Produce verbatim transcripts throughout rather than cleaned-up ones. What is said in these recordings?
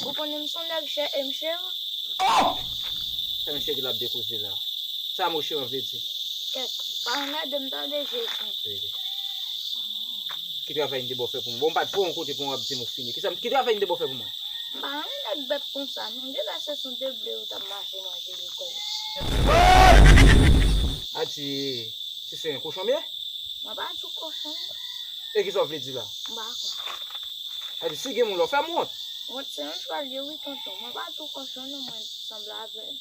Ou konnen m se yon nèg chè e m chè wi. Oh! Sa mesye di l ap dekoze la. Sa mo chè an vle di? Kèt, pa anmède m tande Jezi. Vle di. Ki travay m te ba w fè pou mwen? Bon, m pa t voye w yon kote pou w ap di m ou fini. Ki sa, ki travay m te ba w fè pou mwen? M pa renmen nèg bèt konsa non. Deja se sou de ble ou t ap mache manje lekòl. A di, se se yon kochon m ye? Mwen pa di w kochon. E kisa w vle di la? M pa konn. A di, si gen moun la, w fè m wont. Wont se yon chwa l ye wi, tonton. Mwen pa di w kochon non, mwen sanble avè l.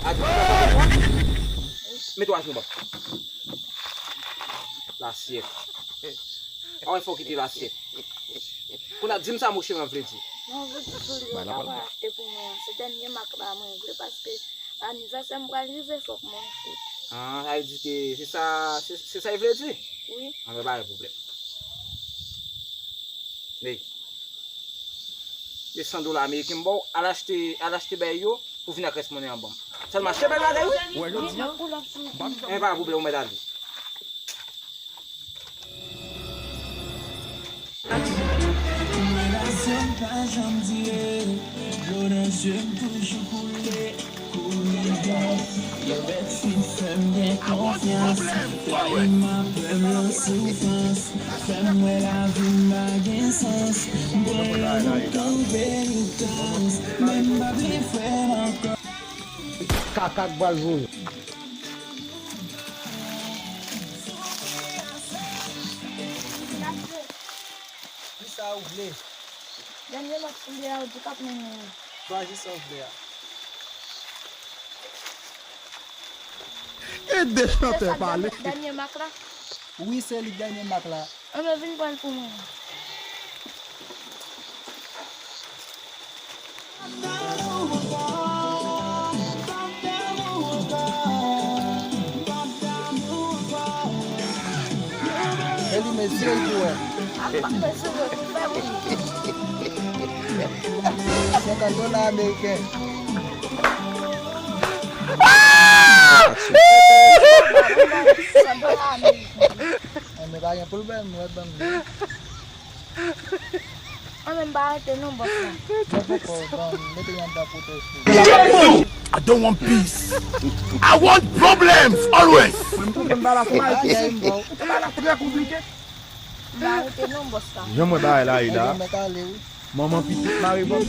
A di, w fè m wont? Wi. Mete w ajenou ban m. Lasyèt. A wè fò w kite lasyèt. Kounye a di m sa mo chè an vle di. Non, vle di sou li yo ta pral achte pou mwen an. Se dènye mak la mwen vle paske anivèsè m pral rive, fòk mwen achte. Ah, sa vle di ke se sa, se, se sa l vle di? Wi. Anben, pa gen pwoblèm. Nèg. De san dola ameriken m ba w, al achte, al achte bay yo pou vin ak rès monnen an ban m. Sèlman achte bèl bagay wi. Wè jodi an. Enben pa gen pwoblèm, ou mèt ale. Relasyon pa janm dire, dlo nan je m toujou koule. Kouri dèyè yon bèt fi fè m gen konfyans. Fè m apè m nan soufrans. Fè m wè lavi m pa gen sans. Mwen yon nonm k ann penitans. Men m pa vle frè m ankò. Kaka k pral voye. Kisa ou vle? Dènye mak soulye a ou di k ap mennen an. Chwazi sa w vle a. Ede chantè pale. Dènye mak la? Wi, se li k dènye mak la. Anben vin pran l pou mwen. E li mesye l pou wè. Senkant dola ameriken. San dola ameriken. Anben pa gen pwoblèm, mwen ban m li. Anben m pa rete non bòs la. Mwen poko ban m, mete l anndan pwotèj pou ou. I don't want peace. I want problems always. Mwen m twouve m pa la pou m al pise. Ou te pa la trè konplike. M pa rete non bòs la. Jan mwen bagay la ye la. Ebyen mèt ale wi. Manman pitit mare bòs.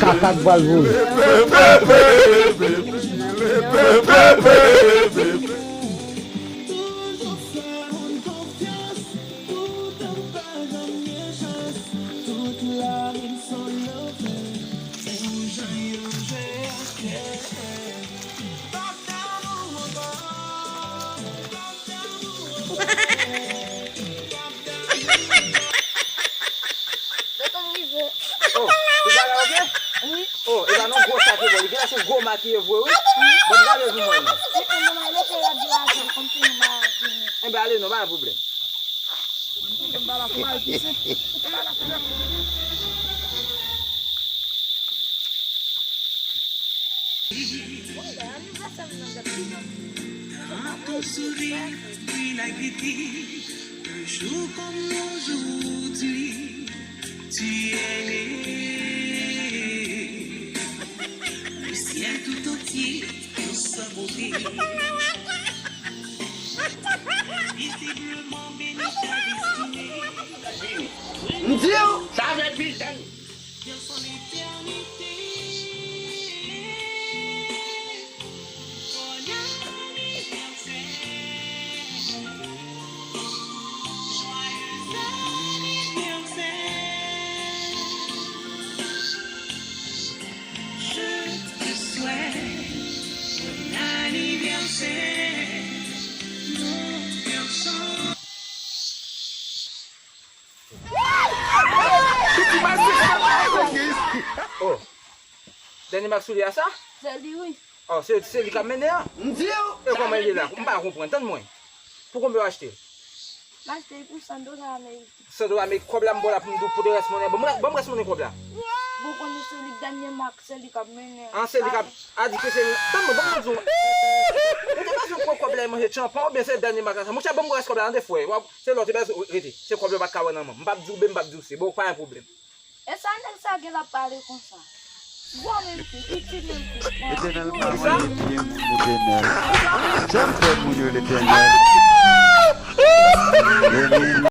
Kaka k pral voye. Toujou fè moun konfyans, poutan pa janm gen chans. Tout lavi m se yon love. Pou jan yo jwe ak kè. M p ap damou ankò. M p ap damou ankò. Tonton m rive. Oh, ou pale oke? Wi. Oh, e pa nan gwo sa ke bon. Li genlè se gwo ma ki ye vre wi. Bon, gade pou mwen non. Enben ale non, pa gen pwoblèm. Dans ton sourire brille la gaieté, un jour comme aujourd'hui, tu es né. Le ciel tout entier dans sa beauté. Visiblement béni ta destinée. M di w, sa vle di. Dans son éternité. Bon anniversaire. Joyeux anniversaire. Je te souhaite bon anniversaire, mon garçon. Oh. Dènye mak soulye a sa? Se li wi. Oh, se, se li k ap mennen an? M di w. E kòman l ye la? M pa konprann. Tann mwen. Pou konbyen w achte l? M achte l pou san dola ameriken. San dola ameriken. Kòb la m ba w la pou m di w pote rès monnen. Ban m rès, ban m rès monnen kòb la. Bon, konnen se li k dènye mak, se li k ap mennen an. An, se li k ap, a di ke se li. Tann mwen, ban m di w. Ou te bezwen pran kòb la e manje tchanpan oubyen se dènye mak la sa? Monchè, ban m rès kòb la, tande frè. W ap, se lè w te bezwen rete. Se kòb la w pa t ka wè nan men m. M p ap di w B, m p ap di w C. Bon, pa gen pwoblèm. E sa nèg sa gen l ap pale konsa? Gwo menm fi, piti menm fi. Letènèl pa mwen, li byen moun, Letènèl. Jan m fè moun yo, Letènèl. Amen.